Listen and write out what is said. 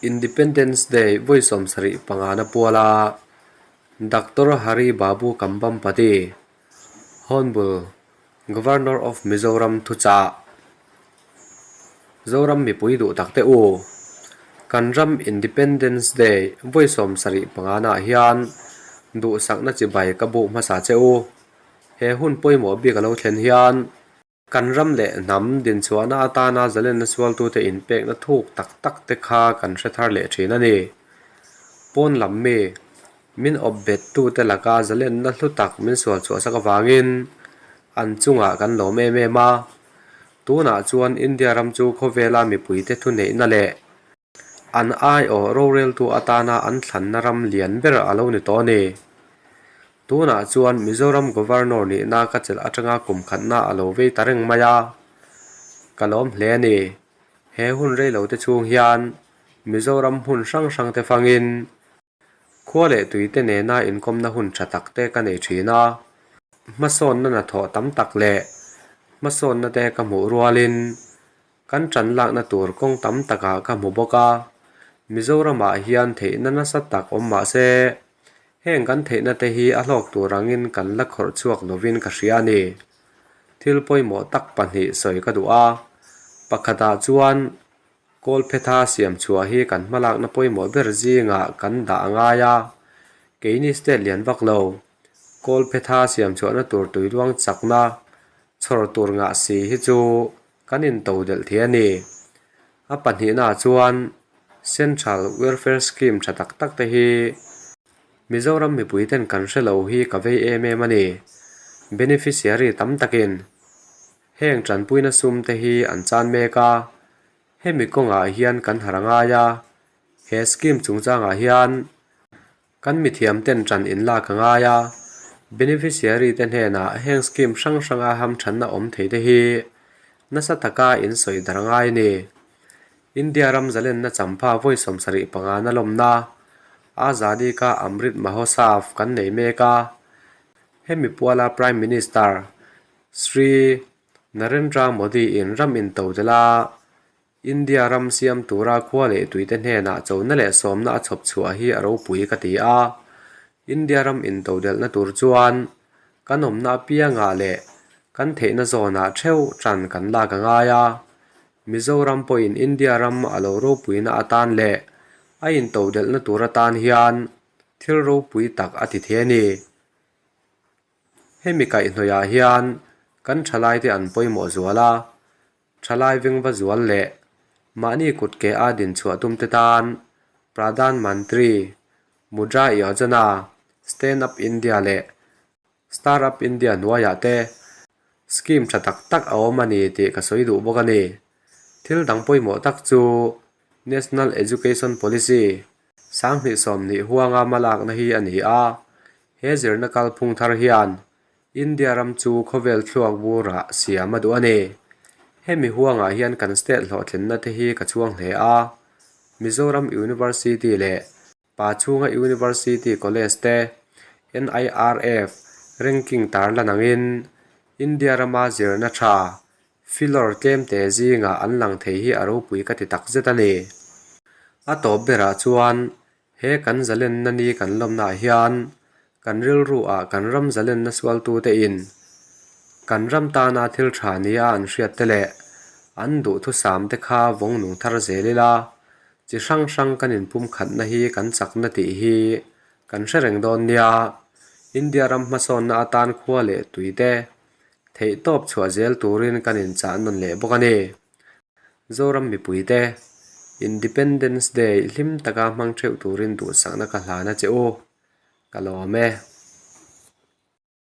Independence Day vawi sawmsarih pangana puala Doctor Hari Babu Kambhampati, Honbul Governor of Mizoram thuchah Zoram mipui duh tak te u. Kan ram Independence Day vawi sawmsarih pangana hian duhsakna chibai ka buh hmasa che u. He hun pawimawh bik a lo thlen hian Kan ram leh hnam dinchhuahna atana zalenna sualtute inpekna thuk tak tak te kha kan hre thar leh thin a ni. Pawn lam mi, min awp bettute laka zalenna hlu tak min sual chhuahsak avangin an chungah kan lawm em em a. Tunah chuan India ram chu khawvela mipuite thuneihna leh An aiawh roreltu atana an thlanna ram lian ber a lo ni tawh a ni. Tunah chuan Mizoram Governor nihna ka chelh atanga kum khatna a lo vei ta reng mai a, ka lawm hle a ni. He hun reilo te chhung hian Mizoram hmun hrang hrang te fangin Khua leh tuite nena inkawmna hun tha tak te ka nei thin a, hmasawnna hnathawh tam tak leh hmasawnna te ka hmuh rualin kan tan lakna tur kawng tam takah ka hmu bawk a. Mizoramah hian theihna nasa tak awm mah se, heng kan theihna te hi a hlawk tur angin kan la khawrh chhuak lovin ka hria a ni. Thil pawimawh tak pahnih sawi ka duh a, pakhatah chuan Kawlphetha siam chhuah hi kan hmalakna pawimawh ber zingah kan dah a ngai a, keini state lian vak lo. Kawlphetha siam chhuahna tur tuiluang chakna chhawr tur ngah si hi chu kan into delh thei a ni. A pahnihnaah chuan Central Welfare Scheme tha tak tak te hi Mizoram mipuiten kan hre lo hi ka vei em em a ni. Beneficiary tam takin Heng tanpuina sum te hi an chan mek a, hemi kawngah hian kan har a ngai a, he scheme chungchangah hian kan mithiam ten tan in lak a ngai a, beneficiary te hnenah heng scheme hrang hranga hamthanna awm thei te hi nasa taka in sawi dar a ngai a ni. India ram zalenna champha vawi 75 na lawmna Azadi Ka Amrit Mahotsav kan nei mek a, hemi puala Prime Minister Sri Narendra Modi in ram into dela India ram siam tura khua leh tuite hnenah chona leh sawmna a chhawp chhuah hi a ropui ka ti a. India ram into delhna tur chuan kan awmna apiangah leh kan theihna zawnah theuh tan kan lak a ngai a. Mizoram pawhin India ram a lo ropuina atan leh a into delhna tur atan hian thil ropui tak a ti thei a ni. Hemi kaihhnawihah hian kan thalaite an pawimawh zual a, thalai vengva zual leh mahni kut ke a dinchhuah tumte tan Pradhan Mantri Mudra Yojana, Stand Up India leh Start Up India hnuaiah te scheme tha tak tak a awm a ni tih ka sawi duh bawk a ni. Thil dang pawimawh tak chu National Education Policy 20 sawmhnih huanga hmalakna hi a ni a, He zirna kalphung thar hian India ram chu khawvel thluak burah siam a duh a ni. Hemi huangah hian kan state hlawhtlinna te hi ka chhuang hle a. Mizoram University leh Pachhunga University College te NIRF ranking tarlan angin India rama zirna tha filawr tlemte zingah an lang thei hi a ropui ka ti takzet a ni. A tawp berah chuan He kan zalenna ni kan lawmnaah hian kan rilru ah kan ram zalenna sualtute in kan ram tana thil tha nia an hriat te leh an duhthusam te kha vawng nung thar zel ila, chi hrang hrang kan inpumkhatna hi kan chakna tih hi kan hre reng dawn nia. India ram hmasawnna atan khua leh tui te theihtawp chhuah zel turin kan inchah nawn leh bawk a ni. Zoram mipuite Independence Day hlim taka hmang theuh turin duhsakna ka hlan a che u. Ka lawm e.